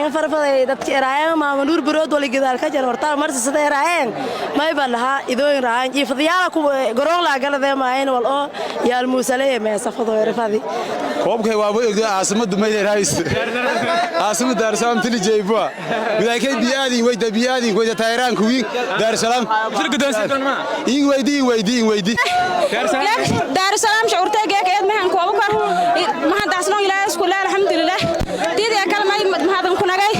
in farfaday dadka eraayeen maama Nuur Barood wali gadaal ka jar hortaa marsi sida eraayeen may baa lahaa idooyin raayeen jiifadayaala ku garoon laa galadee maayn wal oo yaal muusaleeye meesafado erfadi. Koobkay waaba ogdo caasimadu mayleerahays caasimada Daarusalaam tili jeybua gudaakay biyaadin weyda biyaadin weyda taayiraanku wiin Daarusalaam in weydi in weydi in weydi. Daarusalaam shucuurtay geeka eed mahan koobo kor mahan taasno Ilaahay isku leeyahay, alxamdulilah. Diidaya kalmay mahadan ku nagay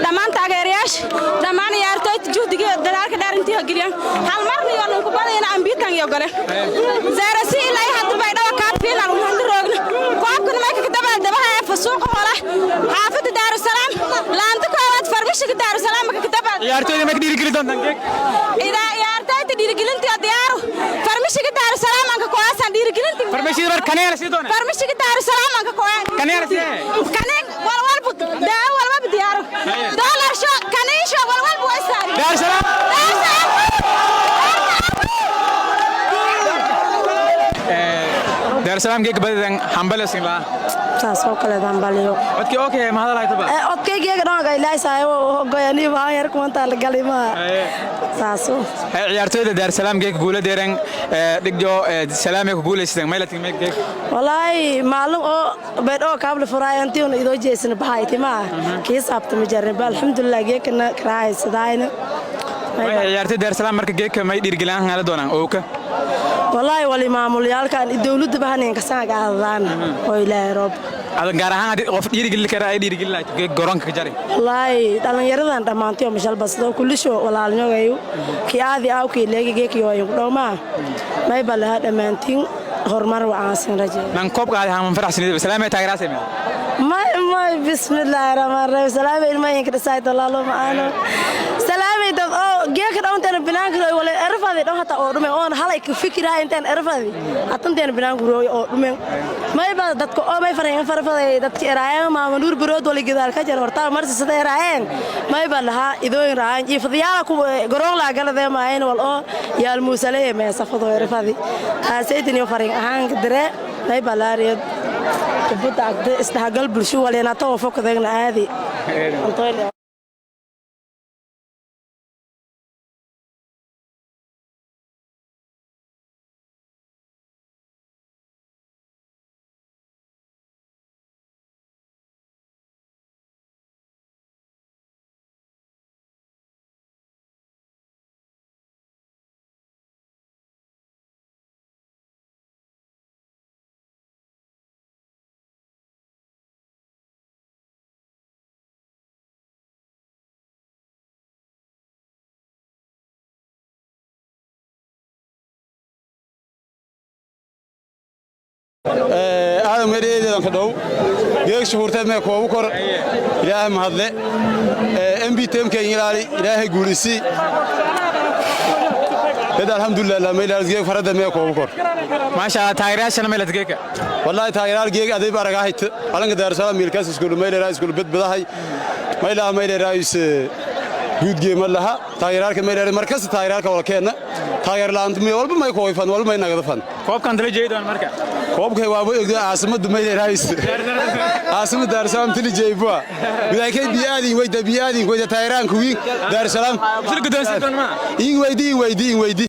dhammaan taageerayaasha, dhammaan ciyaartoyda juhdiga dadaalka dheer intii geliyaan hal marna iyo lanku badayna ambiitan iyo gale zaarasi ilaa hadda bay dhawa kaab final u handa roogna koobkana may ka dabaal dabaha fasuuqa hola xaafada Daarusalaam laanta koowaad farmashiga Daarusalaam ka dabaal. Ciyaartoyda ma ka dhiirigeli doontaan geek? Idaa ciyaartoyda dhiirigelinta diyaaru farmashiga Daarusalaam anka koowaasaan dhiirigelinta. Farmashida mar kaneela sii doona. Farmashiga Daarusalaam anka koowaas. Kaneela sii. Kaneen walwalba daawo walwalba diyaaru doolar sho kaniisho walwalba way saari. Daarusalaam. Daarusalaam. Daarusalaam geek badidan hambalesin laa. Saas oo kale dambaliyo. Codkii okay ma hadal haytaba. Codkaygiyaga dhanka ilaahay goyani baa yar kuwanta la galay ma saaso. Ciyaartoyda Daarusalaam geek guula deeran dhigjo salaamay ku guuleysteen maylatin meeg geek? Wallaahi maalin oo baydhoo kaabla furaay intii una idoo jeesna baxayti ma kii saabta ma jarrin ba, alxamdulilah geekana karaahaysadayna. Ciyaartoyda Daarusalaam marka geeka may dhiirgelaan hala doonaan ooka? Wallaahi wali maamulyaalkan dowladda bahanin kasanaga aadaan oo Ilaahay roob. Adan gaar ahaan haddii qof dhiirigelin kara ay dhiirigelin lahayd geek garoonka ka jari? Wallaahi dhallinyaradan dhammaantay oo mashal basdo kullisho walaalnyogayu kii aadi aaw kii leegi geekiyo ayin ku dhowmaa may baa lahaa dhammaantiin horumar wacaansin rajee. Nan koob qaaday haman faraxsaniid salaamay taageeraasay. May may, bismillaahi raxmaan raxiim, salaamay ilmahinka dhisaay dalaalo maano salaamay dad oo geeka dhawanteena binaanka rooy wala erfadi dhan hata oo dhumen oon halay ka fikiraa intaan erfadi hatanteena binaanka rooy oo dhumen may baa dadka oo may farayn farfaday dadka eraayeen maama Nuur Barood wali gadaal ka jar hortaa marsi sida eraayeen may baa lahaa idooyin raayeen jiifadayaala ku garoon laa galadee maayn wal oo yaal muusaleeye meesafado erfadi taasaytin iyo farin ahaan ka dire may baa laariyo kubadda cagta isdhexgal bulsho waleenato oo fokadegna aadi. Aadam meedheedeedan ka dhow geeg shuhuurteed mee koobu kor Ilaahay mahadle mb temkeen ilaali Ilaahay guulisi dad, alxamdulilah lama geeg farada mee koobu kor. Maasha Allah, taageerayaashana maylat geeka? Wallaahi taageeraal geeg adayb aragahayt alanka Daarusalaam miilkaas iskuul mayleeraa iskuul badbadahay maylaha mayleeraayis guudgee ma laha taageeraalka mayleera markasta taageeraalka wala keenna taageer la'aanta may walba may kooyfan walba may nagada fan. Koobkan dala jeedi doon marka? Koobkay waaba ogdo caasimadu mayleerahays caasimada Daarusalaam tili jeybua gudaakay biyaadin weyda biyaadin weyda taayiraanku wiin Daarusalaam. Shir guddoonsiin doon ma? In weydi in weydi in weydi.